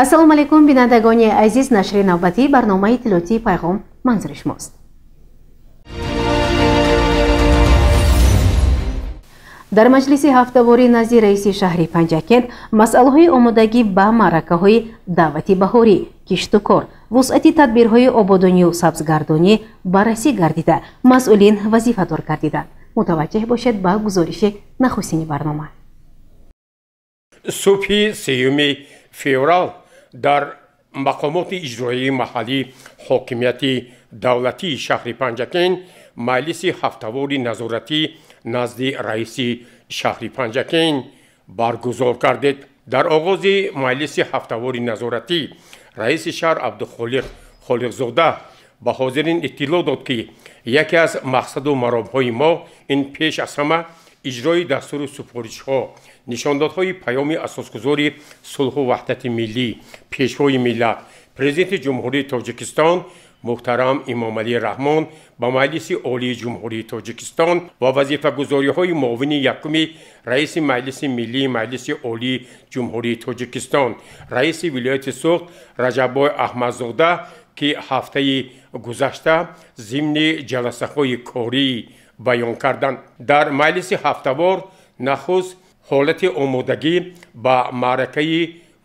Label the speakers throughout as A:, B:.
A: Ассалому алайкум, бинандагони азиз, нашри навбатии барномаи иттилоотии Пайғом манзури шумост. Дар маҷлиси ҳафтаворӣ назди раиси шаҳри Панҷакент масъалаҳои омодагӣ ба маъракаҳои даъвати баҳорӣ, кишту кор, вусъати тадбирҳои ободонию сабзгардонӣ баррасӣ гардида, масъулин вазифадор гардиданд. Мутаваҷҷеҳ бошед ба гузориши нахустини барнома.
B: Субҳи 3 феврал дар мақомоти иҷроияи маҳаллӣ ҳокимияти давлатии шаҳри Панҷакент маҷлиси ҳафтавори назоратӣ назди раиси шаҳри Панҷакент баргузор гардид. Дар оғози маҷлиси ҳафтавори назоратӣ раиси шаҳр Абдухолиқ Холиқзода ба ҳозирин иттилоъ дод, ки яке аз мақсаду маромҳои мо ин пеш аз ҳама иҷрои дастуру супоришҳо, нишондодҳои паёми асосгузори сулҳу ваҳдати миллӣ, пешвои миллат, президенти Ҷумҳурии Тоҷикистон муҳтарам Эмомалӣ Раҳмон ба Маҷлиси Олии Ҷумҳурии Тоҷикистон ва вазифагузориҳои муовини якуми раиси Маҷлиси Миллии Маҷлиси Олии Ҷумҳурии Тоҷикистон, раиси вилояти Суғд Раҷаббой Аҳмадзода, ки ҳафтаи гузашта зимни ҷаласаҳои корӣ баён карданд. Дар маҷлиси ҳафтавор нахуст ҳолати омодагӣ ба маъракаи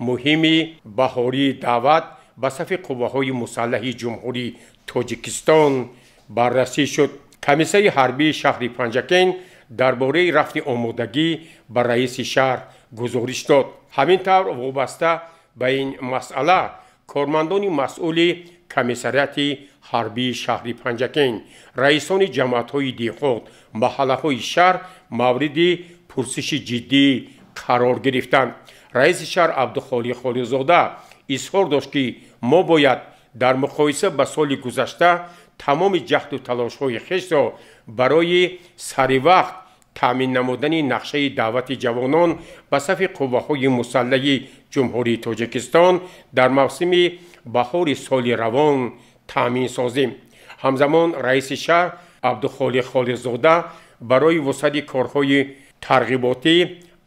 B: муҳими баҳории даъват ба сафи қувваҳои мусаллаҳи Ҷумҳурии Тоҷикистон баррасӣ шуд. Комиссари ҳарбии шаҳри Панҷакент дар бораи рафти омодагӣ ба раиси шаҳр гузориш дод. Ҳамин тавр вобаста ба ин масъала кормандони масъули комиссариати ҳарбии шаҳри Панҷакент, раисони ҷамоатҳои деҳот, маҳаллаҳои шаҳр мавриди пурсиши ҷиддӣ қарор гирифтанд. Раиси шаҳр Абдухолиқ Холиқзода изҳор дошт, ки мо бояд дар муқоиса ба соли гузашта тамоми ҷаҳду талошҳои хешро барои саривақт таъмин намудани нақшаи даъвати ҷавонон ба сафи қувваҳои мусаллаҳи Ҷумҳурии Тоҷикистон дар мавсими баҳори соли равон таъмин созем. Ҳамзамон раиси шаҳр Абдухолиқ Холиқзода барои вусъати корҳои тарғиботӣ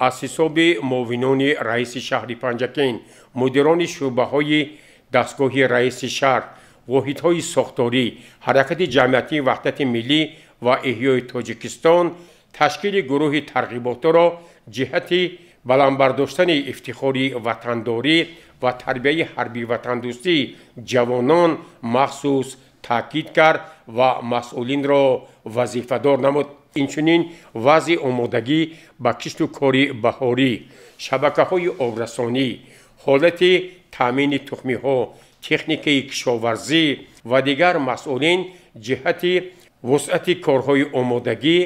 B: аз ҳисоби муовинони раиси шаҳри Панҷакент, мудирони шӯъбаҳои дастгоҳи раиси шаҳр, воҳидҳои сохторӣ, ҳаракати ҷамъиятии ваҳдати миллӣ ва эҳёи Тоҷикистон ташкили гурӯҳи тарғиботиро ҷиҳати баланд бардоштани ифтихори ватандорӣ ва тарбияи ҳарбии ватандӯстии ҷавонон махсус таъкид кард ва масъулинро вазифадор намуд. Инчунин вазъи омодагӣ ба кишту кори баҳорӣ, шабакаҳои обрасонӣ, ҳолати таъмини тухмиҳо, техникаи кишоварзӣ ва дигар масъулин ҷиҳати вусъати корҳои омодагӣ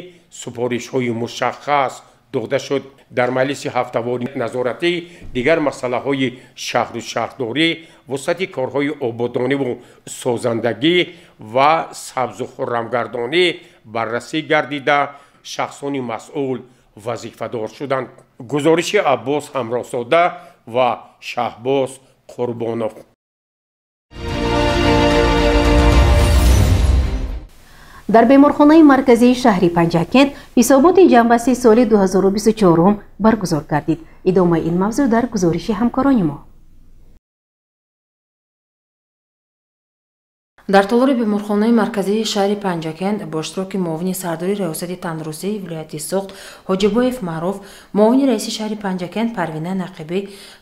B: супоришҳои мушаххас дода шуд. Дар маҷлиси ҳафтавори назоратӣ дигар масъалаҳои шаҳру шаҳрдорӣ, вусъати корҳои ободониву созандагӣ ва сабзу хуррамгардонӣ баррасӣ гардида, шахсони масъул вазифадор шуданд. Гузориши Аббос Ҳамроҳзода ва Шаҳбоз Қурбонов.
A: Дар беморхонаи марказии шаҳри Панҷакент ҳисоботи ҷамъбасти соли 2024 баргузор гардид. Идомаи ин мавзӯъ дар гузориши ҳамкорони мо.
C: Дар толори беморхонаи марказии шаҳри Панҷакент бо иштироки муовини сардори раёсати тандурустии вилояти Суғд Ҳоҷибоев Маъруф, муовини раиси шаҳри Панҷакент Парвина Нақибӣ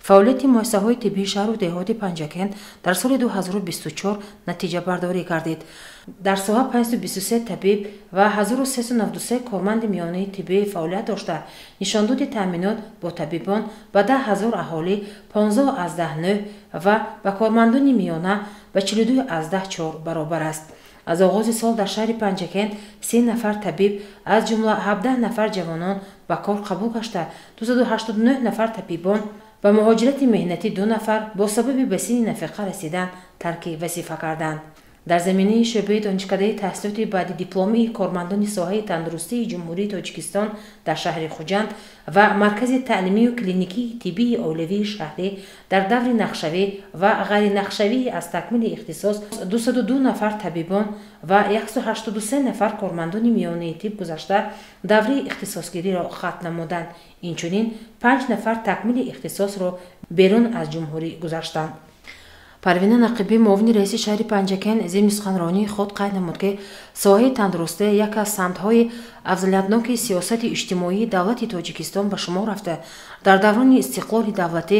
C: фаъолияти муассисаҳои тиббии шаҳру деҳоти Панҷакент дар соли 2024 натиҷабардорӣ гардид. Дар соҳа 523 табиб ва 1393 корманди миёнаи тиббӣ фаъолият дошта, нишондоди таъминот бо табибон ба 10 000 аҳолӣ 15,9 ва ба кормандони миёна ба 42,4 баробар аст. Аз оғози сол дар шаҳри Панҷакент 30 нафар табиб, аз ҷумла 17 нафар ҷавонон ба кор қабул гашта, 289 нафар табибон ба муҳоҷирати меҳнатӣ, 2 нафар бо сабаби ба синни нафиқа расидан тарки вазифа карданд. Дар заминаи шӯъбаи донишкадаи таҳсилоти баъди дипломии кормандони соҳаи тандурустии Ҷумҳурии Тоҷикистон дар шаҳри Хуҷанд ва Маркази таълимию клиникии тиббии оилавии шаҳрӣ дар даври нақшавӣ ва ғайринақшавии аз такмили ихтисос 202 нафар табибон ва 183 нафар кормандони миёнаи тиб гузашта даври ихтисосгириро хатм намуданд. Инчунин 5 нафар такмили ихтисосро берун аз ҷумҳурӣ гузаштанд. Парвина Нақибӣ, муовини раиси шаҳри Панҷакент, зимни суханронии худ қайд намуд, ки соҳаи тандурустӣ як аз самтҳои афзалиятноки сиёсати иҷтимоии давлати Тоҷикистон ба шумор рафта, дар даврони истиқлоли давлатӣ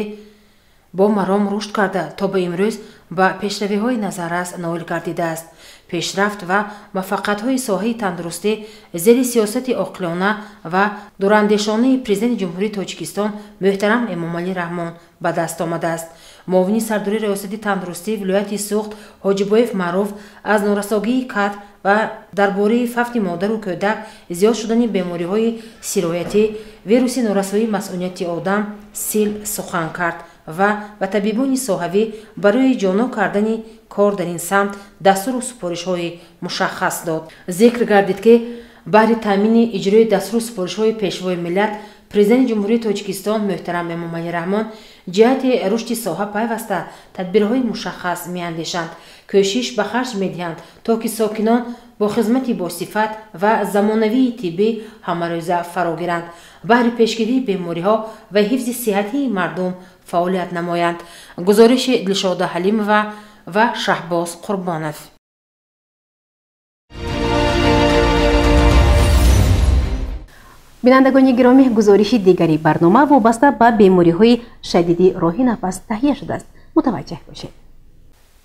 C: бо маром рушд карда, то ба имрӯз ба пешравиҳои назаррас ноил гардидааст. Пешрафт ва муваффақиятҳои соҳаи тандурустӣ зери сиёсати оқилона ва дурандешонаи Президенти Ҷумҳурии Тоҷикистон муҳтарам Эмомалӣ Раҳмон ба даст омадааст. Муовини сардори Раёсати тандурустии вилояти Суғд Ҳоҷибоев Маъруф аз норасогии кадр ва дар бораи фавти модару кӯдак, зиёд шудани бемориҳои сироятӣ, вируси норасоии масъунияти одам, сил сухан кард ва ба табибони соҳавӣ барои ҷонок кардани кор дар ин самт дастуру супоришҳои мушаххас дод. Зикр гардид, ки баҳри таъмини иҷрои дастуру супоришҳои Пешвои миллат, Президенти Ҷумҳурии Тоҷикистон муҳтарам Эмомалӣ Раҳмон ҷиҳати рушди соҳа пайваста тадбирҳои мушаххас меандешанд, кӯшиш ба харҷ медиҳанд, то ки сокинон бо хизмати босифат ва замонавии тиббӣ ҳамарӯза фаро гиранд, баҳри пешгирии бемориҳо ва ҳифзи сиҳатии мардум фаъолият намоянд. Гузориши Дилшода Ҳалимова ва Шаҳбоз Қурбонов.
A: Бинандагони гиромӣ, гузориши дигари барнома вобаста ба бемориҳои шадиди роҳи нафас таҳия шудааст. Мутаваҷҷеҳ бошед.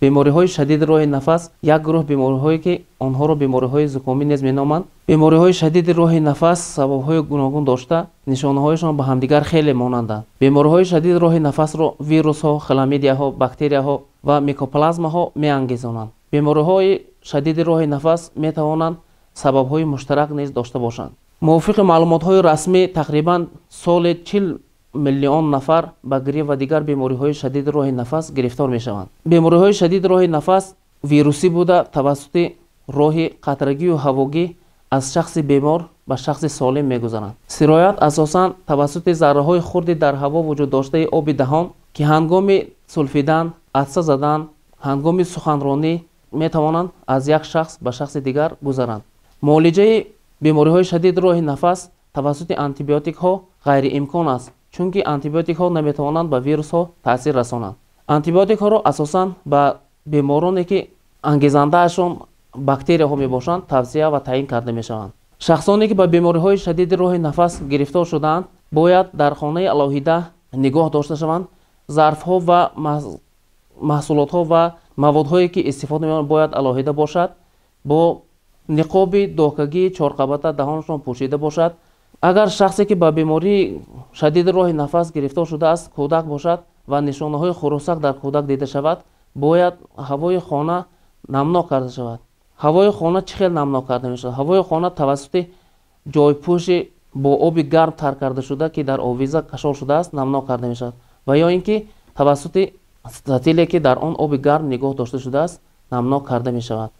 D: Бемориҳои шадиди роҳи нафас як гурӯҳ бемориҳое, ки онҳоро бемориҳои зукомӣ низ меноманд. Бемориҳои шадиди роҳи нафас сабабҳои гуногун дошта, нишонаҳояшон ба ҳамдигар хеле монанданд. Бемориҳои шадиди роҳи нафасро вирусҳо, хламидияҳо, бактерияҳо ва микоплазмаҳо меангезонанд. Бемориҳои шадиди роҳи нафас метавонанд сабабҳои муштарак низ дошта бошанд. Мувофиқи маълумотҳои расмӣ, тақрибан соли 40 миллион нафар ба грипп ва дигар бемориҳои шадиди роҳи нафас гирифтор мешаванд. Бемориҳои шадиди роҳи нафас вирусӣ буда, тавассути роҳи қатрагию ҳавогӣ аз шахси бемор ба шахси солим мегузаранд. Сироят асосан тавассути зарраҳои хурди дар ҳаво вуҷуд доштаи оби даҳон, ки ҳангоми сулфидан, атса задан, ҳангоми суханронӣ метавонанд аз як шахс ба шахси дигар гузаранд. Муолиҷаи бемориҳои шадиди роҳи нафас тавассути антибиотикҳо ғайриимкон аст, чунки антибиотикҳо наметавонанд ба вирусҳо таъсир расонанд. Антибиотикҳоро асосан ба бемороне, ки ангезандаашон бактерияҳо мебошанд, тавсия ва таъин карда мешаванд. Шахсоне, ки ба бемориҳои шадиди роҳи нафас гирифтор шудаанд, бояд дар хонаи алоҳида нигоҳ дошта шаванд. Зарфҳо ва маҳсулотҳо ва маводҳое, ки истифода мебаранд, бояд алоҳида бошад, бо ниқоби докагии чорқабата даҳонашон пӯшида бошад. Агар шахсе, ки ба бемории шадиди роҳи нафас гирифтор шудааст, кӯдак бошад ва нишонаҳои хурусак дар кӯдак дида шавад, бояд ҳавои хона намнок карда шавад. Ҳавои хона чӣ хел намнок карда мешавад? Ҳавои хона тавассути ҷойпӯши бо оби гарм тар карда шуда, ки дар овиза кашол шудааст, намнок карда мешавад, ва ё ин ки тавассути сатиле, ки дар он оби гарм нигоҳ дошта шудааст, намнок карда мешавад.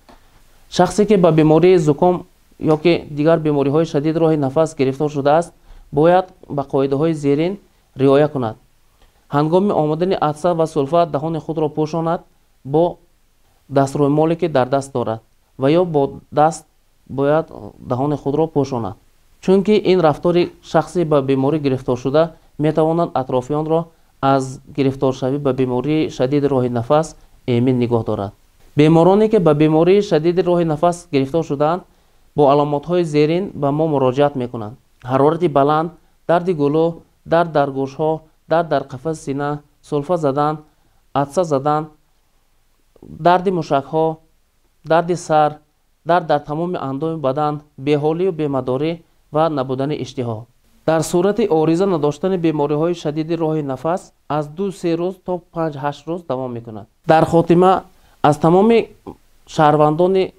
D: Шахсе, ки ба бемории зуком ё ки дигар бемориҳои шадид роҳи нафас гирифтор шудааст, бояд ба қоидаҳои зерин риоя кунад. Ҳангоми омадани атса ва сулфа даҳони худро пӯшонад бо дастрӯймоле, ки дар даст дорад, ва ё бо даст бояд даҳони худро пӯшонад, чунки ин рафтори шахси ба беморӣ гирифторшуда метавонад атрофиёнро аз гирифторшавӣ ба бемории шадиди роҳи нафас эмин нигоҳ дорад. Бемороне, ки ба бемории шадиди роҳи нафас гирифтор шудаанд, бо аломатҳои зерин ба мо муроҷиат мекунанд: ҳарорати баланд, дарди гулӯ, дард дар гӯшҳо, дард дар қафаси сина, сулфа задан, атса задан, дарди мушакҳо, дарди сар, дард дар тамоми андоми бадан, беҳолию бемадорӣ ва набудани иштиҳо. Дар сурати ориза надоштани бемориҳои шадиди роҳи нафас аз 2-3 рӯз то 5-8 рӯз давом мекунад. Дар хотима аз тамоми шаҳрвандони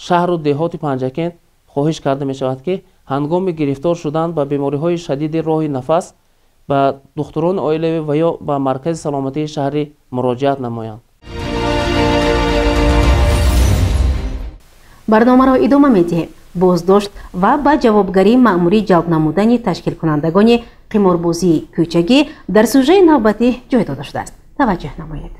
D: шаҳру деҳоти Панҷакент хоҳиш карда мешавад, ки ҳангоми гирифтор шудан ба бемориҳои шадиди роҳи нафас ба духтурони оилавӣ ва ё ба маркази саломатии шаҳрӣ муроҷиат намоянд.
A: Барномаро идома медиҳем. Боздошт ва ба ҷавобгарии маъмурӣ ҷалб намудани ташкилкунандагони қиморбозии кӯчагӣ дар сужаи навбатӣ ҷой дода шудааст. Таваҷҷӯҳ намоед.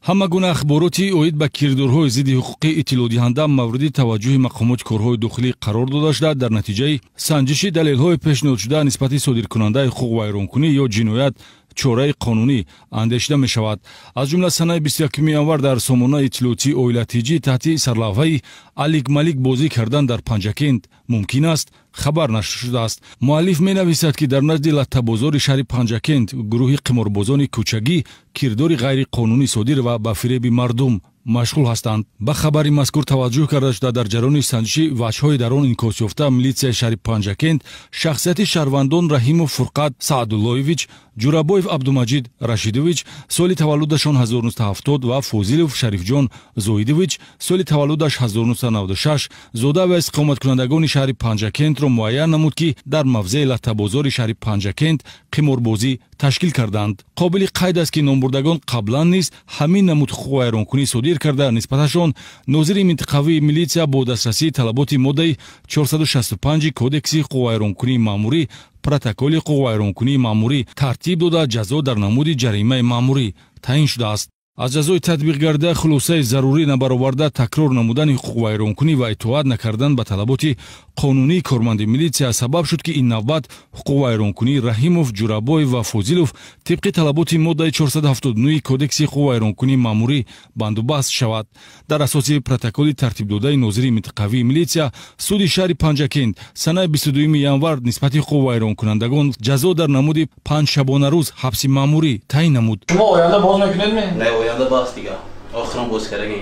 E: Ҳама гуна ахбороти оид ба кирдорҳои зидди ҳуқуқӣ иттилоъдиҳанда мавриди таваҷҷӯҳи мақомоти корҳои дохилӣ қарор дода шуда, дар натиҷаи санҷиши далелҳои пешниҳодшуда нисбати содиркунандаи ҳуқуқвайронкунӣ ё ҷиноят чораи қонунӣ андешида мешавад. Аз ҷумла санаи 21 январ дар сомонаи иттилоотии оилатиҷӣ таҳти сарлавҳаи «Алик-Малик бозӣ кардан дар Панҷакент мумкин аст» хабар нашр шудааст. Муаллиф менависад, ки дар назди латтабозори шаҳри Панҷакент гурӯҳи қиморбозони кӯчагӣ кирдори ғайриқонунӣ содир ва ба фиреби мардум машғул ҳастанд. Ба хабари мазкур таваҷҷӯҳ карда шуда, дар ҷараёни санҷиши ваҷҳҳои дар он инъикосёфта милитсияи шаҳри Панҷакент шахсияти шаҳрвандон Раҳимов Фурқат Саъдуллоевич, Ҷурабоев Абдумаҷид Рашидович, соли таваллудашон 1970 ва Фозилов Шарифҷон Зоидович, соли таваллудаш 1996, зода ва истиқоматкунандагони шаҳри Панҷакентро муайян намуд, ки дар мавзеи латтабозори шаҳри Панҷакент қиморбозӣ ташкил карданд. Қобили қайд аст, ки номбурдагон қаблан низ ҳамин намуд ҳуқуқвайронкунӣ содир карда, нисбаташон нозири минтақавии милитсия бо дастрасии талаботи моддаи 465 кодекси ҳуқуқвайронкунии маъмурӣ протоколи ҳуқуқвайронкунии маъмурӣ тартиб дода, ҷазо дар намуди ҷаримаи маъмурӣ таъин шудааст. Аз ҷазои татбиқгардида хулосаи зарурӣ набароварда, такрор намудани ҳуқуқвайронкунӣ ва итоат накардан ба талаботи қонунии корманди милитсия сабаб шуд, ки ин навбат ҳуқуқвайронкунии Раҳимов, Ҷурабоев ва Фозилов тибқи талаботи моддаи 479 кодекси ҳуқуқвайронкунии маъмурӣ бандубаст шавад. Дар асоси протоколи тартибдодаи нозири минтақавии милитсия суди шаҳри Панҷакент санаи 22 январ нисбати ҳуқуқвайронкунандагон ҷазо дар намуди 5 шабонарӯз ҳабси маъмурӣ таъин намуд.
F: Шумо оянда боз мекунед ми?
G: Не, оянда бас дига. Охирон боз кардагӣ.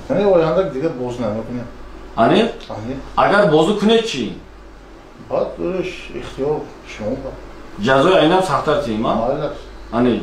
H: Не, оянда дига боз намекунем.
F: Ане? Агар бозу кунед чӣ?
H: Баъд ихтиёр шумо.
F: Ҷазои айнам сахттар тием, а? Ане.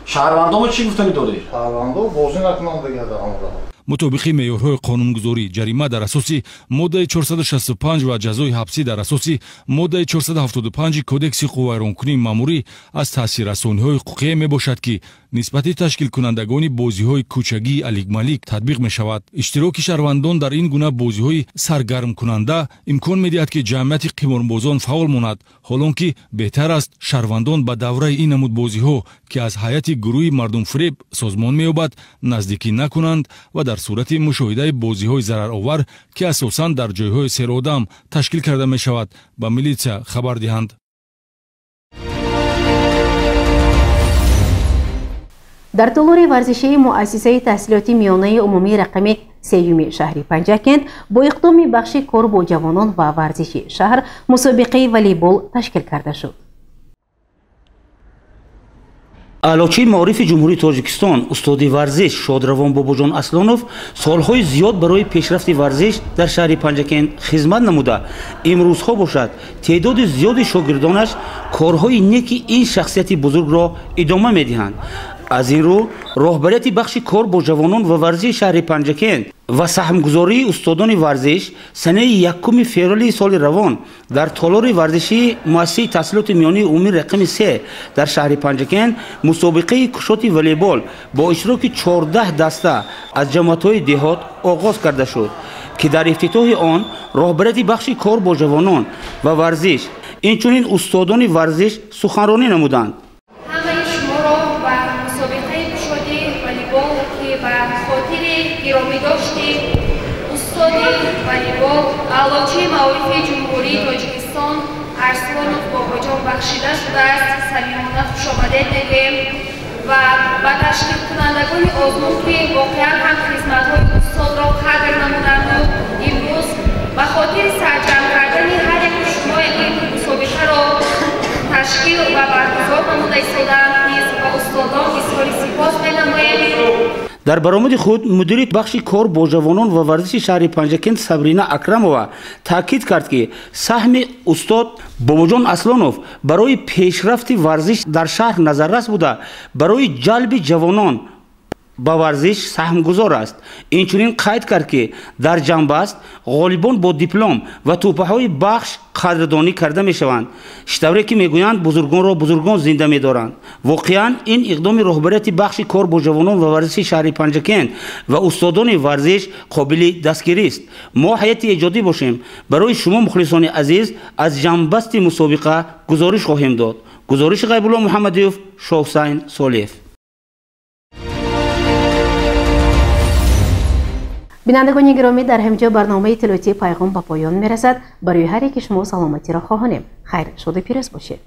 F: Шаҳрвандомо чӣ гуфтанӣ доред?
H: Шаҳрвандо бозӣ накунанд дига дар ҳамон.
E: Мутобиқи меъёрҳои қонунгузорӣ ҷарима дар асоси моддаи 465 ва ҷазои ҳабсӣ дар асоси моддаи 475 кодекси ҳуқуқвайронкунии маъмурӣ аз таъсиррасониҳои ҳуқуқие мебошад, ки нисбати ташкилкунандагони бозиҳои кӯчагии Алик-Малик татбиқ мешавад. Иштироки шаҳрвандон дар ин гуна бозиҳои саргармкунанда имкон медиҳад, ки ҷамъияти қиморбозон фаъол монад, ҳолон ки беҳтар аст шаҳрвандон ба давраи ин намуд бозиҳо, ки аз ҳайати гурӯҳи мардумфиреб созмон меёбад, наздикӣ накунанд ва дар сурати мушоҳидаи бозиҳои зараровар, ки асосан дар ҷойҳои серодам ташкил карда мешавад, ба милитсия хабар диҳанд.
A: Дар толори варзишии муассисаи таҳсилоти миёнаи умумии рақами сеюми шаҳри Панҷакент бо иқдоми бахши кор бо ҷавонон ва варзиши шаҳр мусобиқаи волейбол ташкил карда шуд.
I: Аълочии маорифи Ҷумҳурии Тоҷикистон, устоди варзиш Шодравон Бобоҷон Аслонов солҳои зиёд барои пешрафти варзиш дар шаҳри Панҷакент хизмат намуда, имрӯзҳо бошад теъдоди зиёди шогирдонаш корҳои неки ин шахсияти бузургро идома медиҳанд. Аз ин рӯ роҳбарияти бахши кор бо ҷавонон ва варзиши шаҳри Панҷакент ва саҳмгузории устодони варзиш санаи 1 феврали соли равон дар толори варзишии муассисаи таҳсилоти миёнаи умумӣ рақами 3 дар шаҳри Панҷакент мусобиқаи кушоти волейбол бо иштироки 14 даста аз ҷамоатҳои деҳот оғоз карда шуд, ки дар ифтитоҳи он роҳбарияти бахши кор бо ҷавонон ва варзиш, инчунин устодони варзиш суханронӣ намуданд.
J: Аълочии маорифи Ҷумҳурии Тоҷикистон Арслонов Бобоҷон бахшида шудааст, самимона хушомадед мегӯем ва ба ташкилкунандагони озмун, ки воқеан ҳам хизматҳои устодро қадр намуданду имрӯз ба хотири сарҷамъ кардани ҳар яки шумо ин мусобиқаро ташкил ва баргузор намуда истодаанд, низ ба устодон изҳори сипос менамоем.
I: Дар баромади худ мудири бахши кор бо ҷавонон ва варзиши шаҳри Панҷакент Сабрина Акрамова таъкид кард, ки саҳми устод Бобоҷон Аслонов барои пешрафти варзиш дар шаҳр назаррас буда, барои ҷалби ҷавонон ба варзиш саҳмгузор аст. Инчунин қайд кард, ки дар ҷамъбаст ғолибон бо диплом ва тӯҳфаҳои бахш қадрдонӣ карда мешаванд. Чӣ тавре ки мегӯянд, бузургонро бузургон зинда медоранд. Воқеан, ин иқдоми роҳбарияти бахши кор бо ҷавонон ва варзиши шаҳри Панҷакент ва устодони варзиш қобили дастгирист. Мо ҳайати эҷодӣ бошем, барои шумо, мухлисони азиз, аз ҷамъбасти мусобиқа гузориш хоҳем дод. Гузориши Ғайбулло Муҳаммадиев, Шоҳусайн Солиев.
A: Бинандагони гиромӣ, дар ҳамин ҷо барномаи иттилоотии Пайғом ба поён мерасад. Барои ҳар яки шумо саломатиро хоҳонем. Хайр, шоду пирӯз бошед.